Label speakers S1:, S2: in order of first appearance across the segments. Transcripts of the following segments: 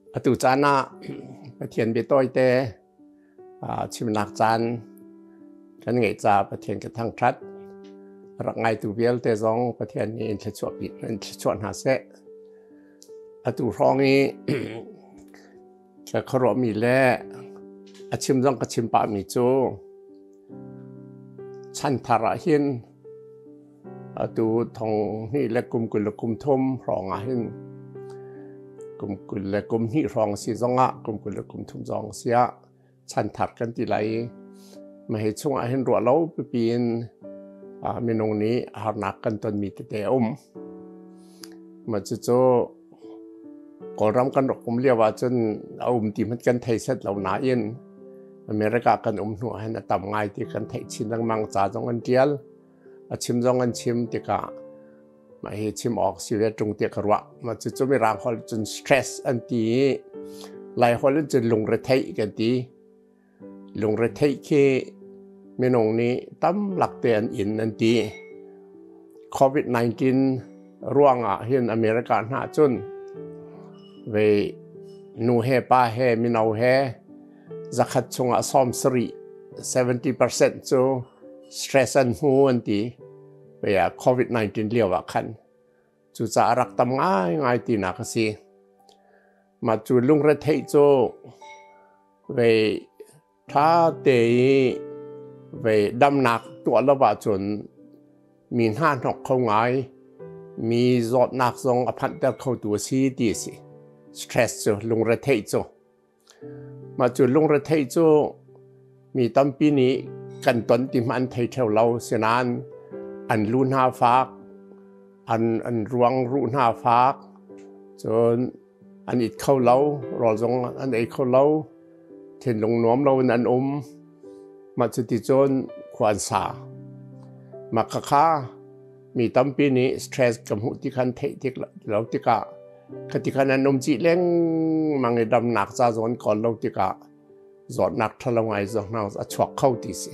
S1: Atu caan ah Pathian biatawite chimnak caan kan ngeih caah Pathian ka thangṭhat. Rak ngaitu vialte zong Pathian nih in thluachuah in thluachuah hna seh. Atu hrawng i ka khuaruahmi le a chim zong ka chim pahmi cu chanthar ah hin atu thong hnih le kum 20 le kum thum hrawng ah hin kum 20 le kum hnih hrawng si zongah kum 20 le kum thum zong si ah chanthar kan ti lai i mah hi chungah hin ruah lo pipi in minung nih harnak kan tonmi tete a um. Mah cucu Kawlram kan rak um lio ahcun a um ti hmanh kan thei set lo nain America kan um hnu ah hin a tam ngai ti kan theih chin lengmang. Ca zong an ṭial, a chim zong an chim tikah mah hi chim awk si ve ṭung tiah ka ruah. Mah cucu Mirang holh cun stress an ti i Lai holh in cun lungretheih kan ti. Lungretheih khi minung nih tamlak te an in an ti. COVID-19 ruangah hin America hna cun ve nu he pa he mino he 100 chungah 70 70% cu stress an hmu an ti. Ve COVID-19 lio ah khan cucaah rak tam ngaingai tinak a si. Mah cu lungretheih cu ve ṭha te i ve damnak tuah lo ahcun mi hna hnok kho ngai, mi zawtnak zong a phanhter khotu a si ti a si. Stress cu, lungretheih cu. Mah cu lungretheih cu mi tampi nih kan ton ti hmanh an thei ṭheo lo. Sinain an lu hna fak, an ruang ruh hna fak, cun an it kho lo, rawl zong an ei kho lo, thinlung nuam loin an um. Mah cuti cun khua an sa. Mah khakha mi tampi nih stress ka hmuh ti khan theih tik lo tikah khati khan an um chih lengmang i damnak ca zawn kawl lo tikah zawtnak ṭhalo ngai zong hna a chuak kho ti si.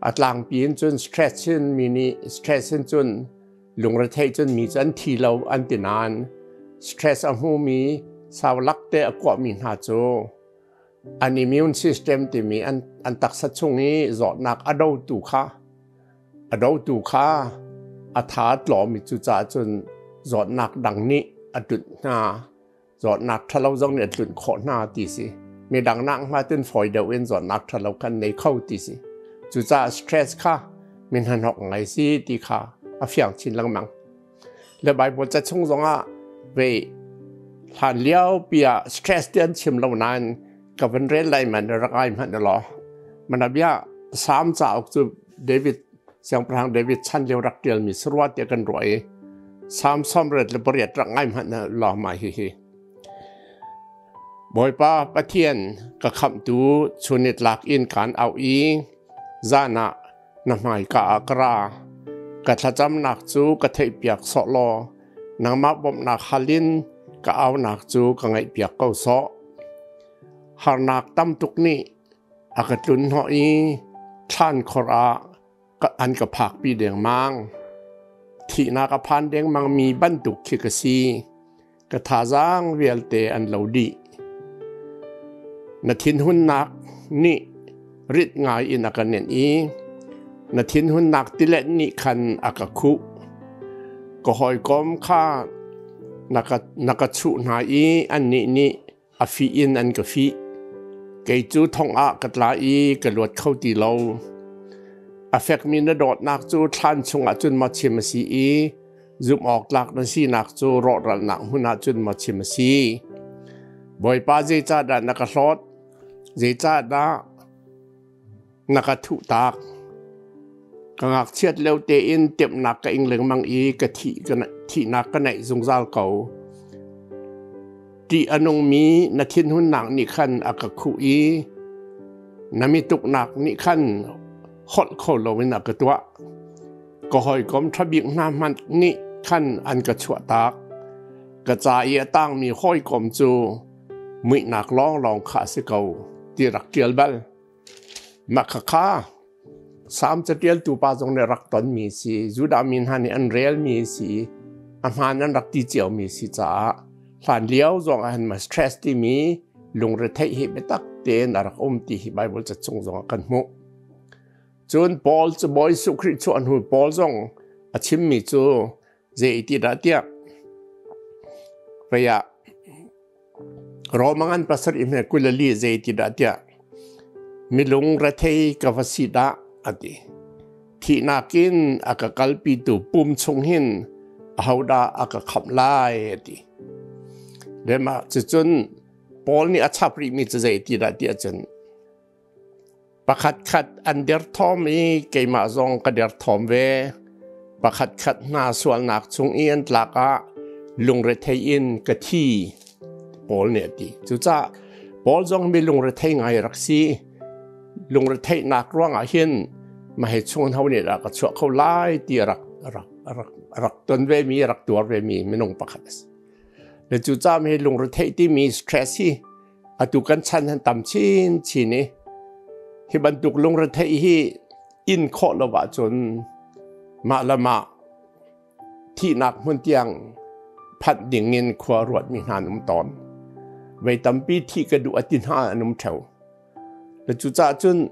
S1: A tlangpi in cun stress in mi nih stress in cun lungrethei cun mi cu an thi lo an ti nain stress a hmumi sau lak te a kuahmi hna cu an immune system timi an taksa chung i zawtnak a dotu kha A dotu kha a tha a tlawm i cucaah cun zawtnak dang nih a tlunh hna. Zawtnak ṭhalo zong nih a tlunh khawh hna ti si. Midang nak hma cun fawi deuh in zawtnak ṭhalo khan nei kho ti si. Cucaah stress kha mi hnahnawk ngai si ti kha a fiang chin lengmang. Le Bible ca chung zongah ve hlan lio pi ah stress ti an chim lo nain ka van rel lai man rak ai hmanh law manabia Psalm cauk cu David siangpahrang David chan lio rak ṭialmi sarua tiah kan ruah i Psalm 88 rak ngai hmanh law mah hihi Bawipa Pathian ka khamhtu chunitlak in kaan auh i zan ah na hmaika ah ka ra. Ka thlacamnak cu ka theihpiak sawh law nangmah bawmhnak hal in ka aunak cu ka ngaihpiak ko sawh. Harnak tam tuk nih a ka tlun hnawh i thlan khor ah an ka phakpi dengmang. Thihnak a phan dengmang mi bantuk khi ka si. Ka thazaang vialte an lo dih. Na thinhunnak nih rit ngai in a ka nenh i na thinhunnak tilet nih khan a ka khuh. Ka hawikom kha na ka chuh hna i annih nih a fih in an ka fih. Kei cu thong ah ka tla i ka luat kho ti lo. A fekmi na dawtnak cu thlan chungah cun maw chim a si i zumh awk tlak na sinak cu rawhralnak hmun ah cun maw chim a si. Bawipa, zeicahdah na ka hlawt? Zeicahdah na ka thuhtak? Ka ngakchiat lio tein temhnak ka ing lengmang i ka thihnak ka naih zungzal ko. Ṭih a nungmi na thinhunnak nih khan a ka khuh i na mituknak nih khan holh kho loin a ka tuah. Ka hawikom ṭha bik hna hmanh nih khan an ka chuahtak. Ka ca i a tangmi hawikom cu muihnak lawnglawng kha a si ko ti rak ṭial bal. Mah khakha Salm caṭialtu pa zong nih rak tonmi si, Judah mi hna nih an relmi si, a hmaan an rak ti ciomi si caah Hlan lio zong ah hin ma stress timi lungretheih hi biatak tein a rak um ti hi Bible ca chung zong ah kan hmuh. Cun Paul cu Bawi Jesuh Khrih chuah hnu Paul zong a chimmi cu zei ti dah tiah vei ah Romangan pasarih hme 24 zei ti dah tiah milung rethei ka va si dah a ti. Thihnak in a ka kalpitu pum chung hin ahodah a ka khamh lai a ti. Le mah cucun Paul nih a chap rihmi cu zei ti dah tiah cun Pakhat khat an derthawm i keimah zong ka derthawm ve. Pakhat khat hna sualnak chung i an tlak ah lungrethei in ka thi, Paul nih a ti. Cucaah Paul zong mi lungrethei ngai rak si. Lungretheihnak ruangah hin mahhi chung ho nih dah ka chuah kho lai ti rak rak rak rak ton ve mi rak tuar ve mi minung pakhat a si. Le cucaah mi lungretheih timi stress hi Atu kan chan han tam chin chin i hi bantuk lungretheih hi in khawh lo ahcun mah le mah thihnak hmun tiang phanh ding in khua ruatmi hna an um tawn. Vei tampi thih ka duh a ti hna an um theo. Le cucaah cun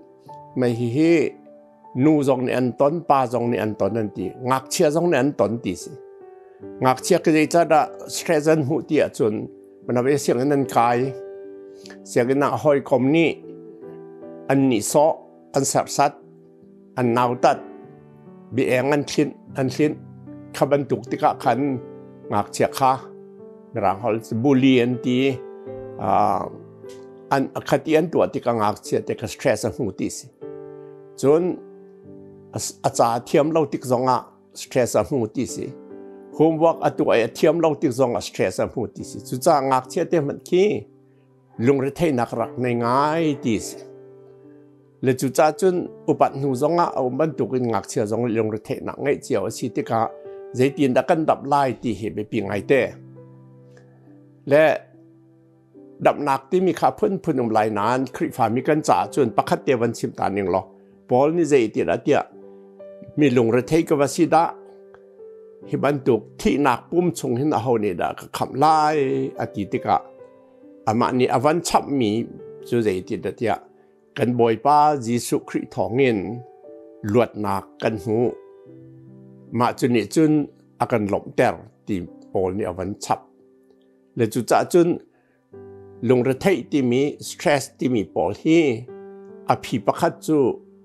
S1: mei hihi nu zong nih an ton, pa zong nih an ton an ti. Ngakchia zong nih an ton ti si. Ngakchia ka zeicadah stress an hmuh ti ahcun Manabe sianginn an kai. Sianginn ah hawikom nih an nihsawh, an serhsat, an nautat, biaeng an thlinh, an hlinh. Kha bantuk tikah khan ngakchia kha Mirang holh bully an ti. An khati an tuah tikah ngakchia te kha stress a hmu ti si. Cun a ca thiam lo tik zongah stress a hmu ti si. Homework a tuah i a thiam lo tik zong ah stress a hmu ti si. Cucaah ngakchia te hmanh khi lungretheihnak rak nei ngai ti si. Le cucaah cun upat hnu zong ah a um bantukin ngakchia zong lungretheihnak ngeih cio a si tikah zeitin dah kan dap lai ti hi biapi ngai te. Le Damnak timi kha phunphun um lai nain Khrihfami kan caah cun pakhat te van chim ta ning law Paul nih zei ti dah tiah mi lungrethei ka va si dah hi bantuk thihnak pum chung hin aho nih dah ka khamh lai a ti tikah amah nih a van chamhmi cu zei ti dah tiah Kan Bawipa Jesuh Khrih thawngin luatnak kan hmu. Mah cu nih cun a kan lawmhter ti Paul nih a van chap. Le cucaah cun lungretheih timi stress timi pawl hi a phi pakhat cu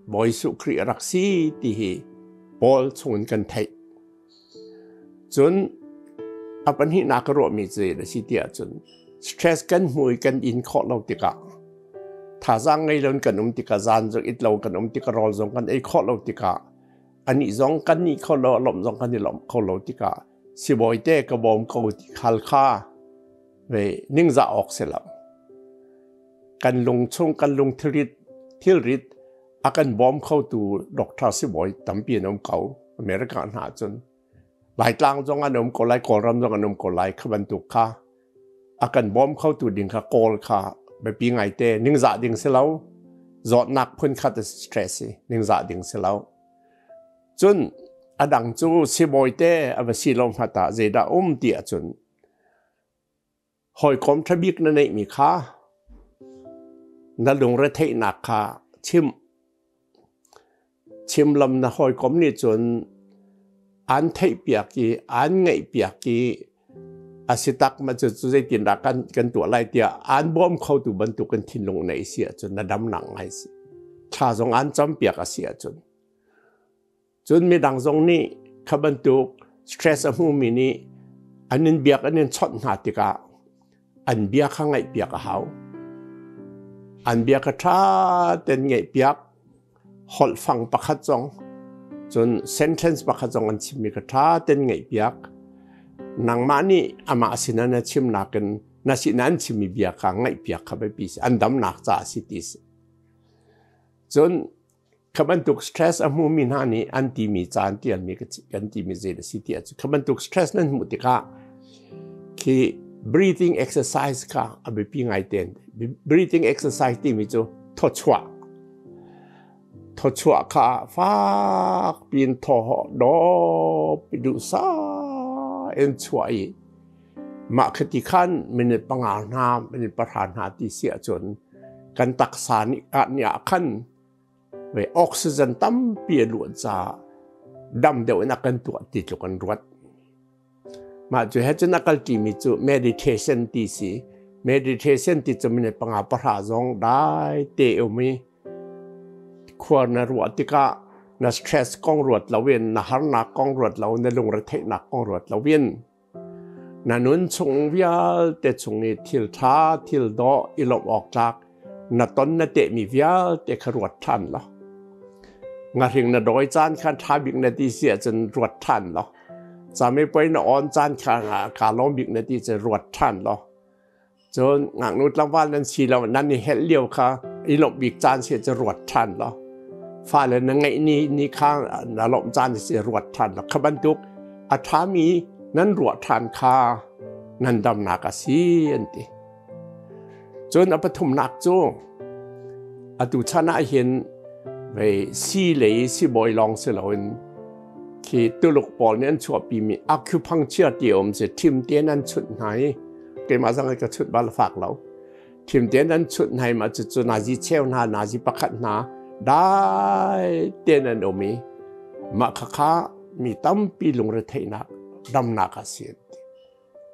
S1: Bawi Jesuh Khrih a rak si ti hi Paul chungin kan theih. Cun a pahnihnak ka ruahmi cu a si ti ahcun stress kan hmu i kan in khawh lo tikah thazaang ngei lo in kan um tikah zan zong it lo kan um tikah rawl zong kan ei khawh lo tikah anih zong kan nih kho lo lawmh zong kan i lawmh kho lo tikah sibawi te ka bawm ko ti khal kha ve ningzah awk si lo. Kan lung chung kan lung thilrit thilrit a kan bawm khotu doctor sibawi tampi an um ko America hna cun Laitlang zong an um ko lai Kawlram zong an um ko lai kha bantuk kha a kan bawm khotu ding kha kawl kha biapi ngaite ningzah ding si lo zawtnak phun khat stress i ningzah ding si lo cun a dang cu sibawi te a va si lo hmata zeidah um ti ahcun Hawikom ṭha bik na neihmi kha na lungretheihnak kha chim. Chimlam na hawikom nih cun aan theihpiak i aan ngaihpiak i a si tak ma cu zeitindah kan kan tuah lai tiah aan bawm khotu bantuk in thinlung nei si ahcun na damnak ngai si. Thla zong aan campiak a si ahcun. Cun midang zong nih kha bantuk stress a hmumi nih an in biak an in chawnh hna tikah an bia kha ngaihpiak a hau. An bia kha ṭha tein ngaihpiak, holh fang pakhat zong, cun sentence pakhat zong an chimmi kha ṭha tein ngaihpiak. Nangmah nih amah sinah na chim nakin na sinah an chimmi bia kha ngaihpiak kha biapi si. An damnak caah si ti si. Cun Kha bantuk stress a hmumi hna nih an timi caan tialmi kan timi zei a si ti ahcun kha bantuk stress nan hmuh tikah khi breathing exercise kha a biapi ngai ten. Breathing exercise timi cu thawchuah. Thawchuah kha fak piin thaw dawp duhsah in chuah i. Mah khati khan minute 5 hna, minute 10 hna ti si ahcun kan taksa nih ah khan ve oxygen tampi a luan caah dam deuh in a kan tuah ti tluk an ruat. Mah cu he cun a kal ṭimi cu meditation ti si. Meditation ti cu minute 5 10 zong dai te um i khua na ruah tikah na stress kong ruat loin, na harnak kong ruat lo, na lungretheihnak kong ruat loin na nun chung vialte chung i thil ṭha, thil dawh i lawmh awk tlak na ton na tehmi vialte kha ruat ṭhan law. Ngahring na dawi caan kha ṭha bik na ti si ahcun ruat ṭhan law. Camipuai na on caan kha kaa lawm bik na ti cu ruat ṭhan law. Cun ngaknu tlangval nan si lo nan i helh lio kha i lawmh bik caan si cu ruat ṭhan law. Fale na ngeih ni ni kha na lawmh caan si ruat ṭhan law. Kha bantuk a ṭhami nan ruah ṭhan kha nan damnak a si an ti. Cun a pathumnak cu atu chan ah hin vei si lei sibawi lawng si loin khi Tuluk pawl nih an chuahpimi acupuncture ti a um si thim tein an chunh hna i keimah zong ka chunh bal fak lo. Thim tein an chunh hna i mah cucu nazi cheu hna nazi pakhat hna dai tein an um i mah khakha mi tampi lungretheihnak damnak a si.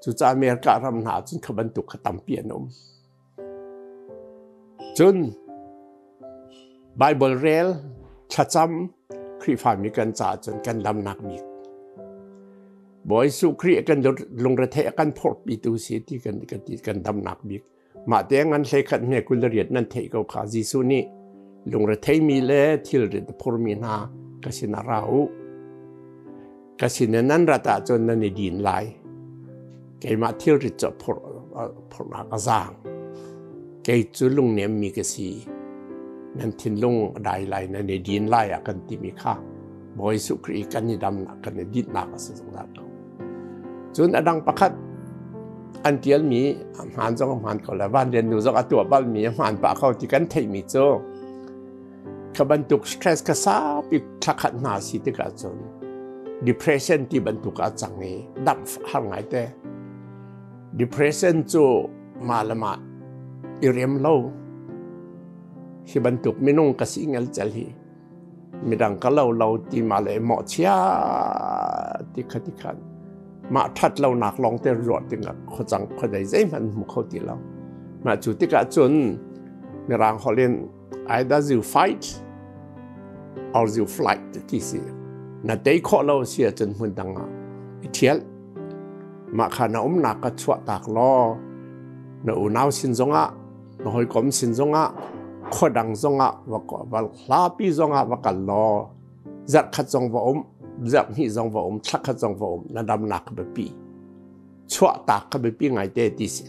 S1: Cucaah America ram hna ahcun kha bantuk kha tampi an um. Cun Bible rel, thlacam, Khrihfami kan caah cun kan damnak bik. Bawi Jesuh Khrih kan lungretheih a kan phorhpitu si ti kan kan ti kan damnak bik. Mah te ngan hlei khat hme 28 nan theih ko kha Jesuh nih lungretheimi le thilrit phurmi hna ka sinah ra u. Ka sin in nan rat ahcun nan i din lai. Keimah thilrit cu phurhnak a zaang. Kei cu lungnemmi ka si. Nan thinlung a dai lai, nan i din lai a kan timi kha Bawi Jesuh Khrih kan i damnak, kan i dinhnak a si zungzal ko. Cun a dang pakhat an ṭialmi a hmaan zong a hmaan ko le Van Lian nu zong a tuah balmi a hmaan pah ko ti kan theihmi cu kha bantuk stress kha saupi thlakhat hna si tikah cun depression ti bantuk ah cang i damh har ngai te. Depression cu mah le mah i rem lo hi bantuk minung ka si ngelcel hi midang ka lo lo ti ma le mawhchia ti kha ti khan mah ṭhat lonak lawng te ruah dingah khuacang khuadei zeihmanh hmu kho ti lo. Mah cu tikah cun Mirang holh in either you fight or you flight ti si. Na tei khawh lo si ahcun hmun dang ah i ṭhial. Mah kha na umnak ka chuah tak law na unau sin zongah na hawikom sin zongah khua dang zongah va va hlapi zongah va kal law zarh khat zong va um zarh hnih zong va um thla khat zong va um na damnak ka biapi chuah tak ka biapi ngai te ti si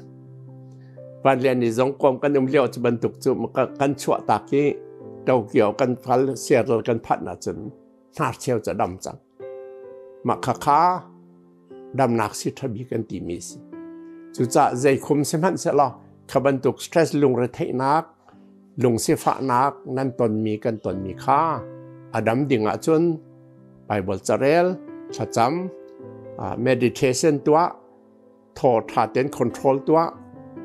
S1: van lian ni zong kom kan um lio cu bantuk cu kan chuah tak i Tokyo kan fal Seattle kan phanh ahcun hnarcheu cu a dam cang. Mah khakha damnak si ṭha bik kan timi si. Cucaah zeikhum sihmanhsehlaw kha bantuk stress lungretheihnak, lungsifahnak nan tonmi kan tonmi kha a dam ding ahcun Bible carel, thlacam, meditation tuah, thaw ṭha tein control tuah,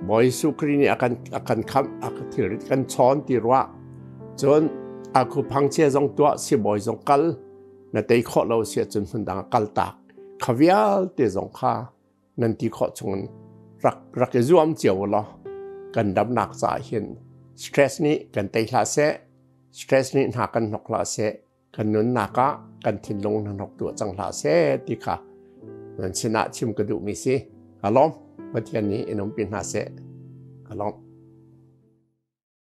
S1: Bawi Jesuh Khrih nih a kan a kan khamh, a ka thilrit kan chawn ti ruah. Cun acupuncture zong tuah, sibawi zong kal, na tei khawh lo si ahcun hmun dang ah kal tak. Kha vialte zong kha nan ti khawh chungin rak rak i zuam cio law kan damnak caah hin stress nih kan tei hlah seh, stress nih hna kan hnok hlah seh, kan nunnak ah kan thinlung hnahnok tuah cang hlah seh ti kha nan sinah chim ka duhmi si. Ka lawm. Pathian nih in umpi hna seh. Ka lawm.